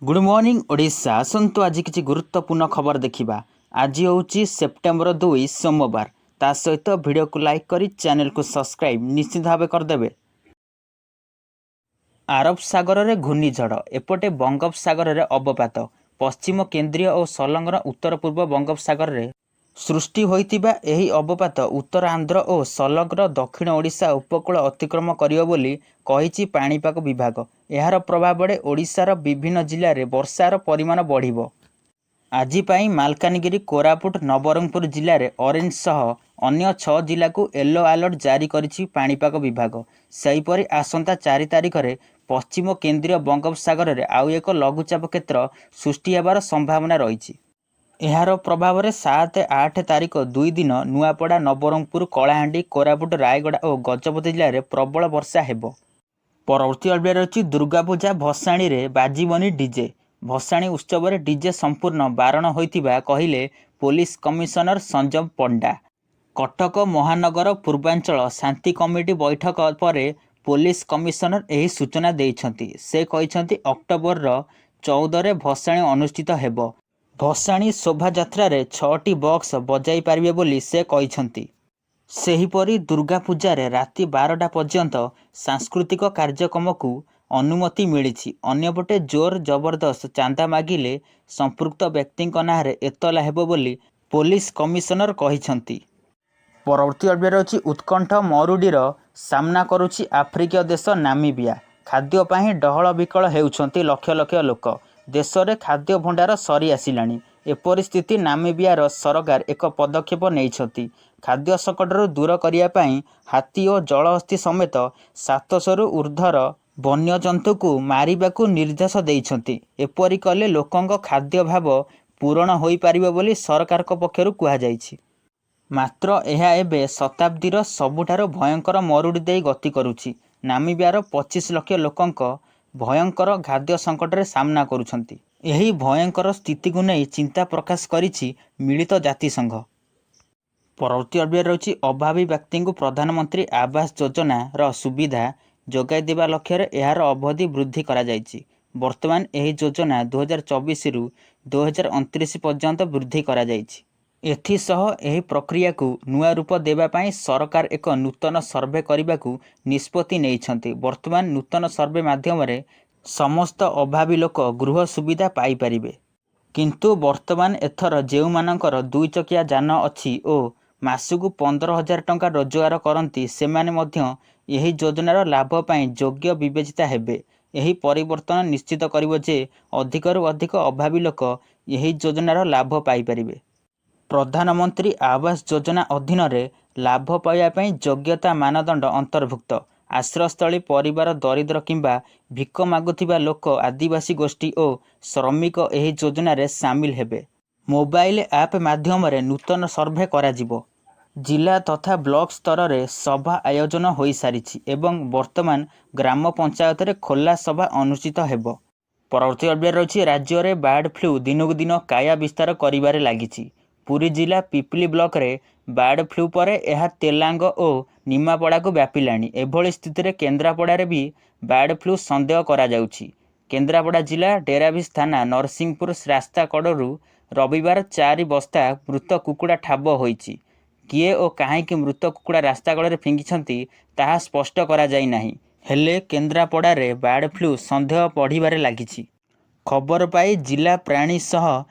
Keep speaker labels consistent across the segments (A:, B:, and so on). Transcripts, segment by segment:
A: Good morning Odisha. ଆସନ୍ତୁ, ଆଜି କିଛି ଗୁରୁତ୍ୱପୂର୍ଣ୍ଣ ଖବର ଦେଖିବା। ଆଜି ହେଉଛି ସେପ୍ଟେମ୍ବର 2, ସୋମବାର। ତା ସହିତ ଭିଡ଼ିଓକୁ ଲାଇକ୍ କରି ଚ୍ୟାନେଲକୁ ସବସ୍କ୍ରାଇବ୍ ନିଶ୍ଚିତ ଭାବେ କରିଦେବେ। ଆରବ ସାଗରରେ ଘୂର୍ଣ୍ଣିଝଡ଼, ଏପଟେ ବଙ୍ଗୋପସାଗରରେ ଅବପାତ। ପଶ୍ଚିମ କେନ୍ଦ୍ରୀୟ ଓ ସଂଲଗ୍ନ ଉତ୍ତର ପୂର୍ବ ବଙ୍ଗୋପସାଗରରେ ସୃଷ୍ଟି ହୋଇଥିବା ଏହି ଅବପାତ ଉତ୍ତର ଆନ୍ଧ୍ର ଓ ସଂଲଗ୍ନ ଦକ୍ଷିଣ ଓଡ଼ିଶା ଉପକୂଳ ଅତିକ୍ରମ କରିବ ବୋଲି କହିଛି ପାଣିପାଗ ବିଭାଗ। ଏହାର ପ୍ରଭାବରେ ଓଡ଼ିଶାର ବିଭିନ୍ନ ଜିଲ୍ଲାରେ ବର୍ଷାର ପରିମାଣ ବଢ଼ିବ। ଆଜି ପାଇଁ ମାଲକାନଗିରି, କୋରାପୁଟ, ନବରଙ୍ଗପୁର ଜିଲ୍ଲାରେ ଅରେଞ୍ଜ ସହ ଅନ୍ୟ 6 ଜିଲ୍ଲାକୁ ୟେଲୋ ଆଲର୍ଟ ଜାରି କରିଛି ପାଣିପାଗ ବିଭାଗ। ସେହିପରି ଆସନ୍ତା 4 ତାରିଖରେ ପଶ୍ଚିମ କେନ୍ଦ୍ରୀୟ ବଙ୍ଗୋପସାଗରରେ ଆଉ ଏକ ଲଘୁଚାପ କ୍ଷେତ୍ର ସୃଷ୍ଟି ହେବାର ସମ୍ଭାବନା ରହିଛି। ଏହାର ପ୍ରଭାବରେ 7, 8 ତାରିଖ 2 ଦିନ ନୂଆପଡ଼ା, ନବରଙ୍ଗପୁର, କଳାହାଣ୍ଡି, କୋରାପୁଟ, ରାୟଗଡ଼ା ଓ ଗଜପତି ଜିଲ୍ଲାରେ ପ୍ରବଳ ବର୍ଷା ହେବ। ପରବର୍ତ୍ତୀ ଅପଡେଟ୍ ରହିଛି, ଦୁର୍ଗାପୂଜା ଭସାଣିରେ ବାଜିବନି ଡିଜେ। ଭସାଣି ଉତ୍ସବରେ ଡିଜେ ସମ୍ପୂର୍ଣ୍ଣ ବାରଣ ହୋଇଥିବା କହିଲେ ପୋଲିସ କମିଶନର ସଞ୍ଜୀବ ପଣ୍ଡା। କଟକ ମହାନଗର ପୂର୍ବାଞ୍ଚଳ ଶାନ୍ତି କମିଟି ବୈଠକ ପରେ ପୋଲିସ କମିଶନର ଏହି ସୂଚନା ଦେଇଛନ୍ତି। ସେ କହିଛନ୍ତି, ଅକ୍ଟୋବର 14ରେ ଭସାଣି ଅନୁଷ୍ଠିତ ହେବ। ଭସାଣି ଶୋଭାଯାତ୍ରାରେ ଛଅଟି ବକ୍ସ ବଜାଇପାରିବେ ବୋଲି ସେ କହିଛନ୍ତି। ସେହିପରି ଦୁର୍ଗାପୂଜାରେ ରାତି 12ଟା ପର୍ଯ୍ୟନ୍ତ ସାଂସ୍କୃତିକ କାର୍ଯ୍ୟକ୍ରମକୁ ଅନୁମତି ମିଳିଛି। ଅନ୍ୟପଟେ ଜୋର ଜବରଦସ୍ତ ଚାନ୍ଦା ମାଗିଲେ ସମ୍ପୃକ୍ତ ବ୍ୟକ୍ତିଙ୍କ ନାଁରେ ଏତଲା ହେବ ବୋଲି ପୋଲିସ କମିଶନର କହିଛନ୍ତି। ପରବର୍ତ୍ତୀ ଅପଡେଟ୍ ଅଛି, ଉତ୍କଟ ମରୁଡ଼ିର ସାମ୍ନା କରୁଛି ଆଫ୍ରିକୀୟ ଦେଶ ନାମିବିଆ। ଖାଦ୍ୟ ପାଇଁ ଡହଳ ବିକଳ ହେଉଛନ୍ତି ଲକ୍ଷ ଲକ୍ଷ ଲୋକ। ଦେଶରେ ଖାଦ୍ୟ ଭଣ୍ଡାର ସରି ଆସିଲାଣି। ଏପରି ସ୍ଥିତି ନାମିବିଆର ସରକାର ଏକ ପଦକ୍ଷେପ ନେଇଛନ୍ତି। ଖାଦ୍ୟ ସଙ୍କଟରୁ ଦୂର କରିବା ପାଇଁ ହାତୀ ଓ ଜଳହସ୍ତୀ ସମେତ 700ରୁ ଉର୍ଦ୍ଧ୍ୱ ବନ୍ୟଜନ୍ତୁଙ୍କୁ ମାରିବାକୁ ନିର୍ଦ୍ଦେଶ ଦେଇଛନ୍ତି। ଏପରି କଲେ ଲୋକଙ୍କ ଖାଦ୍ୟାଭାବ ପୂରଣ ହୋଇପାରିବ ବୋଲି ସରକାରଙ୍କ ପକ୍ଷରୁ କୁହାଯାଇଛି। ମାତ୍ର ଏହା ଏବେ ଶତାବ୍ଦୀର ସବୁଠାରୁ ଭୟଙ୍କର ମରୁଡ଼ି ଦେଇ ଗତି କରୁଛି। ନାମିବିଆର 25 ଲକ୍ଷ ଲୋକଙ୍କ ଭୟଙ୍କର ଖାଦ୍ୟ ସଙ୍କଟରେ ସାମ୍ନା କରୁଛନ୍ତି। ଏହି ଭୟଙ୍କର ସ୍ଥିତିକୁ ନେଇ ଚିନ୍ତା ପ୍ରକାଶ କରିଛି ମିଳିତ ଜାତିସଂଘ। ପରବର୍ତ୍ତୀ ଅପଡେଟ୍ ରହିଛି, ଅଭାବୀ ବ୍ୟକ୍ତିଙ୍କୁ ପ୍ରଧାନମନ୍ତ୍ରୀ ଆବାସ ଯୋଜନାର ସୁବିଧା ଯୋଗାଇ ଦେବା ଲକ୍ଷ୍ୟରେ ଏହାର ଅବଧି ବୃଦ୍ଧି କରାଯାଇଛି। ବର୍ତ୍ତମାନ ଏହି ଯୋଜନା 2024ରୁ 2029 ପର୍ଯ୍ୟନ୍ତ ବୃଦ୍ଧି କରାଯାଇଛି। ଏଥିସହ ଏହି ପ୍ରକ୍ରିୟାକୁ ନୂଆ ରୂପ ଦେବା ପାଇଁ ସରକାର ଏକ ନୂତନ ସର୍ଭେ କରିବାକୁ ନିଷ୍ପତ୍ତି ନେଇଛନ୍ତି। ବର୍ତ୍ତମାନ ନୂତନ ସର୍ଭେ ମାଧ୍ୟମରେ ସମସ୍ତ ଅଭାବୀ ଲୋକ ଗୃହ ସୁବିଧା ପାଇପାରିବେ। କିନ୍ତୁ ବର୍ତ୍ତମାନ ଏଥର ଯେଉଁମାନଙ୍କର ଦୁଇଚକିଆ ଯାନ ଅଛି ଓ ମାସକୁ 15,000 ଟଙ୍କା ରୋଜଗାର କରନ୍ତି, ସେମାନେ ମଧ୍ୟ ଏହି ଯୋଜନାର ଲାଭ ପାଇଁ ଯୋଗ୍ୟ ବିବେଚିତ ହେବେ। ଏହି ପରିବର୍ତ୍ତନ ନିଶ୍ଚିତ କରିବ ଯେ ଅଧିକରୁ ଅଧିକ ଅଭାବୀ ଲୋକ ଏହି ଯୋଜନାର ଲାଭ ପାଇପାରିବେ। ପ୍ରଧାନମନ୍ତ୍ରୀ ଆବାସ ଯୋଜନା ଅଧୀନରେ ଲାଭ ପାଇବା ପାଇଁ ଯୋଗ୍ୟତା ମାନଦଣ୍ଡ ଅନ୍ତର୍ଭୁକ୍ତ ଆଶ୍ରୟସ୍ଥଳୀ ପରିବାର, ଦରିଦ୍ର କିମ୍ବା ଭିକ ମାଗୁଥିବା ଲୋକ, ଆଦିବାସୀ ଗୋଷ୍ଠୀ ଓ ଶ୍ରମିକ ଏହି ଯୋଜନାରେ ସାମିଲ ହେବେ। ମୋବାଇଲ ଆପ୍ ମାଧ୍ୟମରେ ନୂତନ ସର୍ଭେ କରାଯିବ। ଜିଲ୍ଲା ତଥା ବ୍ଲକ ସ୍ତରରେ ସଭା ଆୟୋଜନ ହୋଇସାରିଛି ଏବଂ ବର୍ତ୍ତମାନ ଗ୍ରାମ ପଞ୍ଚାୟତରେ ଖୋଲା ସଭା ଅନୁଷ୍ଠିତ ହେବ। ପରବର୍ତ୍ତୀ ଅପଡେଟ୍ ରହିଛି, ରାଜ୍ୟରେ ବାର୍ଡ ଫ୍ଲୁ ଦିନକୁ ଦିନ କାୟା ବିସ୍ତାର କରିବାରେ ଲାଗିଛି। ପୁରୀ ଜିଲ୍ଲା ପିପିଲି ବ୍ଲକରେ ବାର୍ଡ ଫ୍ଲୁ ପରେ ଏହା ତେଲାଙ୍ଗ ଓ ନିମାପଡ଼ାକୁ ବ୍ୟାପିଲାଣି। ଏଭଳି ସ୍ଥିତିରେ କେନ୍ଦ୍ରାପଡ଼ାରେ ବି ବାର୍ଡ ଫ୍ଲୁ ସନ୍ଦେହ କରାଯାଉଛି। କେନ୍ଦ୍ରାପଡ଼ା ଜିଲ୍ଲା ଡେରାବିଶ ଥାନା ନରସିଂହପୁର ରାସ୍ତା କଡ଼ରୁ ରବିବାର 4 ବସ୍ତା ମୃତ କୁକୁଡ଼ା ଠାବ ହୋଇଛି। କିଏ ଓ କାହିଁକି ମୃତ କୁକୁଡ଼ା ରାସ୍ତାକଡ଼ରେ ଫିଙ୍ଗିଛନ୍ତି, ତାହା ସ୍ପଷ୍ଟ କରାଯାଇନାହିଁ। ହେଲେ କେନ୍ଦ୍ରାପଡ଼ାରେ ବାର୍ଡ ଫ୍ଲୁ ସନ୍ଦେହ ବଢ଼ିବାରେ ଲାଗିଛି। ଖବର ପାଇ ଜିଲ୍ଲା ପ୍ରାଣୀ ସହ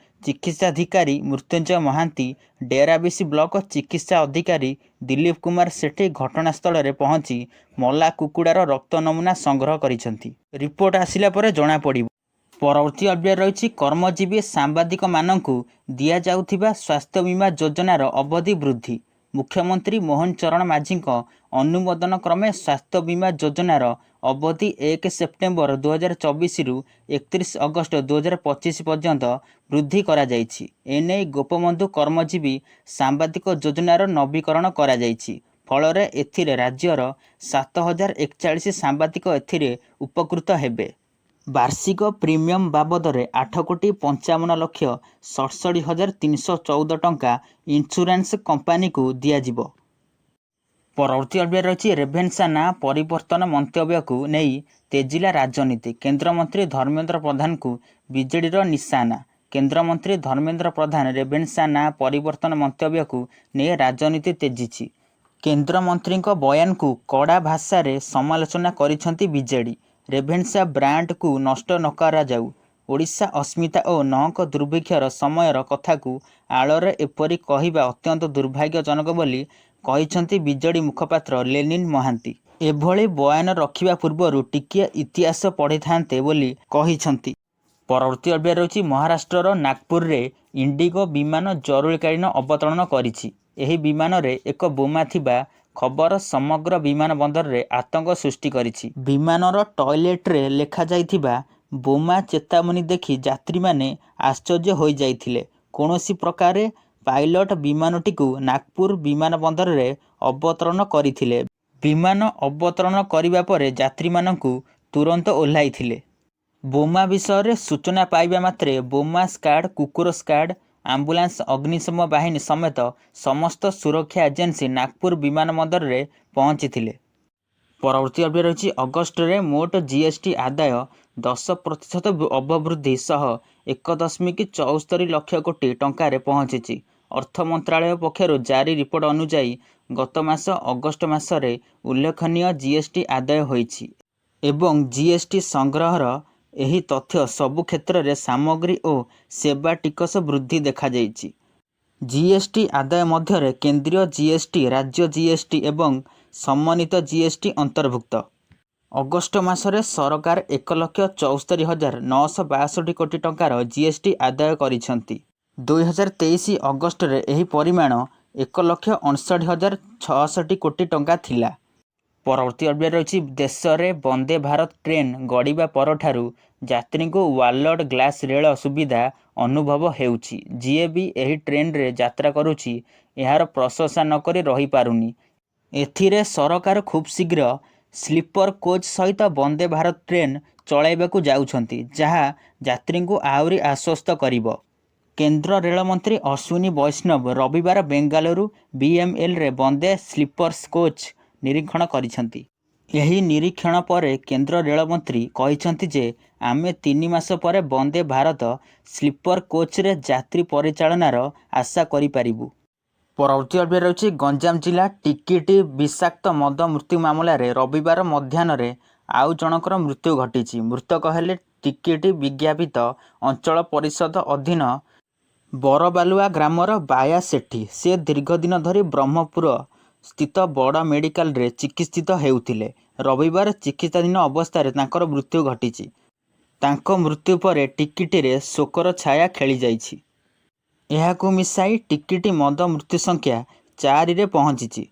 A: ଚିକିତ୍ସାଧିକାରୀ ମୃତ୍ୟୁଞ୍ଜୟ ମହାନ୍ତି, ଡେରାବିଶ ବ୍ଲକ ଚିକିତ୍ସା ଅଧିକାରୀ ଦିଲ୍ଲୀପ କୁମାର ସେଠୀ ଘଟଣାସ୍ଥଳରେ ପହଞ୍ଚି ମଲା କୁକୁଡ଼ାର ରକ୍ତ ନମୁନା ସଂଗ୍ରହ କରିଛନ୍ତି। ରିପୋର୍ଟ ଆସିଲା ପରେ ଜଣାପଡ଼ିବ। ପରବର୍ତ୍ତୀ ଅପଡେଟ୍ ରହିଛି, କର୍ମଜୀବୀ ସାମ୍ବାଦିକମାନଙ୍କୁ ଦିଆଯାଉଥିବା ସ୍ୱାସ୍ଥ୍ୟ ବୀମା ଯୋଜନାର ଅବଧି ବୃଦ୍ଧି। ମୁଖ୍ୟମନ୍ତ୍ରୀ ମୋହନ ଚରଣ ମାଝୀଙ୍କ ଅନୁମୋଦନ କ୍ରମେ ସ୍ୱାସ୍ଥ୍ୟ ବୀମା ଯୋଜନାର ଅବଧି 1 ସେପ୍ଟେମ୍ବର 2024ରୁ 31 ଅଗଷ୍ଟ 2025 ପର୍ଯ୍ୟନ୍ତ ବୃଦ୍ଧି କରାଯାଇଛି। ଏନେଇ ଗୋପବନ୍ଧୁ କର୍ମଜୀବୀ ସାମ୍ବାଦିକ ଯୋଜନାର ନବୀକରଣ କରାଯାଇଛି। ଫଳରେ ଏଥିରେ ରାଜ୍ୟର 7041 ସାମ୍ବାଦିକ ଏଥିରେ ଉପକୃତ ହେବେ। ବାର୍ଷିକ ପ୍ରିମିୟମ ବାବଦରେ 8 କୋଟି 55 ଲକ୍ଷ 67 ହଜାର 314 ଟଙ୍କା ଇନ୍ସୁରାନ୍ସ କମ୍ପାନୀକୁ ଦିଆଯିବ। ପରବର୍ତ୍ତୀ ଅପଡେଟ୍ ରହିଛି, ରେଭେନ୍ସା ନାଁ ପରିବର୍ତ୍ତନ ମନ୍ତବ୍ୟକୁ ନେଇ ତେଜିଲା ରାଜନୀତି। କେନ୍ଦ୍ରମନ୍ତ୍ରୀ ଧର୍ମେନ୍ଦ୍ର ପ୍ରଧାନଙ୍କୁ ବିଜେଡିର ନିଶାନା। କେନ୍ଦ୍ରମନ୍ତ୍ରୀ ଧର୍ମେନ୍ଦ୍ର ପ୍ରଧାନ ରେଭେନ୍ସା ନାଁ ପରିବର୍ତ୍ତନ ମନ୍ତବ୍ୟକୁ ନେଇ ରାଜନୀତି ତେଜିଛି। କେନ୍ଦ୍ରମନ୍ତ୍ରୀଙ୍କ ବୟାନକୁ କଡ଼ା ଭାଷାରେ ସମାଲୋଚନା କରିଛନ୍ତି ବିଜେଡି। ରେଭେନ୍ସା ବ୍ରାଣ୍ଡକୁ ନଷ୍ଟ ନକରାଯାଉ। ଓଡ଼ିଶା ଅସ୍ମିତା ଓ ନଅଙ୍କ ଦୁର୍ଭିକ୍ଷର ସମୟର କଥାକୁ ଆଳରେ ଏପରି କହିବା ଅତ୍ୟନ୍ତ ଦୁର୍ଭାଗ୍ୟଜନକ ବୋଲି କହିଛନ୍ତି ବିଜେଡି ମୁଖପାତ୍ର ଲେନିନ ମହାନ୍ତି। ଏଭଳି ବୟାନ ରଖିବା ପୂର୍ବରୁ ଟିକିଏ ଇତିହାସ ପଢ଼ିଥାନ୍ତେ ବୋଲି କହିଛନ୍ତି। ପରବର୍ତ୍ତୀ ଅପଡେଟ୍ ରହିଛି, ମହାରାଷ୍ଟ୍ରର ନାଗପୁରରେ ଇଣ୍ଡିଗୋ ବିମାନ ଜରୁରୀକାଳୀନ ଅବତରଣ କରିଛି। ଏହି ବିମାନରେ ଏକ ବୋମା ଥିବା ଖବର ସମଗ୍ର ବିମାନ ବନ୍ଦରରେ ଆତଙ୍କ ସୃଷ୍ଟି କରିଛି। ବିମାନର ଟଏଲେଟ୍‌ରେ ଲେଖାଯାଇଥିବା ବୋମା ଚେତାବନୀ ଦେଖି ଯାତ୍ରୀମାନେ ଆଶ୍ଚର୍ଯ୍ୟ ହୋଇଯାଇଥିଲେ। କୌଣସି ପ୍ରକାରେ ପାଇଲଟ୍ ବିମାନଟିକୁ ନାଗପୁର ବିମାନବନ୍ଦରରେ ଅବତରଣ କରିଥିଲେ। ବିମାନ ଅବତରଣ କରିବା ପରେ ଯାତ୍ରୀମାନଙ୍କୁ ତୁରନ୍ତ ଓହ୍ଲାଇଥିଲେ। ବୋମା ବିଷୟରେ ସୂଚନା ପାଇବା ମାତ୍ରେ ବୋମା ସ୍କାଡ୍, କୁକୁର ସ୍କାଡ୍, ଆମ୍ବୁଲାନ୍ସ, ଅଗ୍ନିଶମ ବାହିନୀ ସମେତ ସମସ୍ତ ସୁରକ୍ଷା ଏଜେନ୍ସି ନାଗପୁର ବିମାନବନ୍ଦରରେ ପହଞ୍ଚିଥିଲେ। ପରବର୍ତ୍ତୀ ଅପଡେଟ୍ ରହିଛି, ଅଗଷ୍ଟରେ ମୋଟ ଜିଏସଟି ଆଦାୟ 10% ଅଭିବୃଦ୍ଧି ସହ 1.74 ଲକ୍ଷ କୋଟି ଟଙ୍କାରେ ପହଞ୍ଚିଛି। ଅର୍ଥ ମନ୍ତ୍ରାଳୟ ପକ୍ଷରୁ ଜାରି ରିପୋର୍ଟ ଅନୁଯାୟୀ, ଗତ ମାସ ଅଗଷ୍ଟ ମାସରେ ଉଲ୍ଲେଖନୀୟ ଜିଏସଟି ଆଦାୟ ହୋଇଛି। ଏବଂ ଜିଏସଟି ସଂଗ୍ରହର ଏହି ତଥ୍ୟ ସବୁ କ୍ଷେତ୍ରରେ ସାମଗ୍ରୀ ଓ ସେବା ଟିକସ ବୃଦ୍ଧି ଦେଖାଯାଇଛି। ଜିଏସଟି ଆଦାୟ ମଧ୍ୟରେ କେନ୍ଦ୍ରୀୟ ଜିଏସଟି, ରାଜ୍ୟ ଜିଏସଟି ଏବଂ ସମନ୍ୱିତ ଜିଏସଟି ଅନ୍ତର୍ଭୁକ୍ତ। ଅଗଷ୍ଟ ମାସରେ ସରକାର 1,74,962 କୋଟି ଟଙ୍କାର ଜିଏସଟି ଆଦାୟ କରିଛନ୍ତି। 2023 ଅଗଷ୍ଟରେ ଏହି ପରିମାଣ 1,59,066 କୋଟି ଟଙ୍କା ଥିଲା। ପରବର୍ତ୍ତୀ ଅପଡେଟ୍ ରହିଛି, ଦେଶରେ ବନ୍ଦେ ଭାରତ ଟ୍ରେନ୍ ଗଡ଼ିବା ପରଠାରୁ ଯାତ୍ରୀଙ୍କୁ ୱାର୍ଲଡ କ୍ଲାସ୍ ରେଳ ସୁବିଧା ଅନୁଭବ ହେଉଛି। ଯିଏ ବି ଏହି ଟ୍ରେନରେ ଯାତ୍ରା କରୁଛି, ଏହାର ପ୍ରଶଂସା ନକରି ରହିପାରୁନି। ଏଥିରେ ସରକାର ଖୁବଶୀଘ୍ର ସ୍ଲିପର କୋଚ୍ ସହିତ ବନ୍ଦେ ଭାରତ ଟ୍ରେନ୍ ଚଳାଇବାକୁ ଯାଉଛନ୍ତି, ଯାହା ଯାତ୍ରୀଙ୍କୁ ଆହୁରି ଆଶ୍ୱସ୍ତ କରିବ। କେନ୍ଦ୍ର ରେଳମନ୍ତ୍ରୀ ଅଶ୍ୱିନୀ ବୈଷ୍ଣବ ରବିବାର ବେଙ୍ଗାଲୁରୁ ବିଇଏମଏଲରେ ବନ୍ଦେ ସ୍ଲିପର କୋଚ୍ ନିରୀକ୍ଷଣ କରିଛନ୍ତି। ଏହି ନିରୀକ୍ଷଣ ପରେ କେନ୍ଦ୍ର ରେଳମନ୍ତ୍ରୀ କହିଛନ୍ତି ଯେ, ଆମେ 3 ମାସ ପରେ ବନ୍ଦେ ଭାରତ ସ୍ଲିପର କୋଚରେ ଯାତ୍ରୀ ପରିଚାଳନାର ଆଶା କରିପାରିବୁ। ପରବର୍ତ୍ତୀ ଅପଡେଟ୍ ରହିଛି, ଗଞ୍ଜାମ ଜିଲ୍ଲା ଟିକିଟି ବିଷାକ୍ତ ମଦ ମୃତ୍ୟୁ ମାମଲାରେ ରବିବାର ମଧ୍ୟାହ୍ନରେ ଆଉ ଜଣଙ୍କର ମୃତ୍ୟୁ ଘଟିଛି। ମୃତକ ହେଲେ ଟିକିଟି ବିଜ୍ଞାପିତ ଅଞ୍ଚଳ ପରିଷଦ ଅଧୀନ ବରବାଲୁଆ ଗ୍ରାମର ବାୟା ସେଠୀ। ସେ ଦୀର୍ଘଦିନ ଧରି ବ୍ରହ୍ମପୁର ସ୍ଥିତ ବଡ଼ ମେଡିକାଲରେ ଚିକିତ୍ସିତ ହେଉଥିଲେ। ରବିବାର ଚିକିତ୍ସାଧୀନ ଅବସ୍ଥାରେ ତାଙ୍କର ମୃତ୍ୟୁ ଘଟିଛି। ତାଙ୍କ ମୃତ୍ୟୁ ପରେ ଟିକିଟିରେ ଶୋକର ଛାୟା ଖେଳିଯାଇଛି। ଏହାକୁ ମିଶାଇ ଟିକିଟି ମଦ ମୃତ୍ୟୁ ସଂଖ୍ୟା ଚାରିରେ ପହଞ୍ଚିଛି।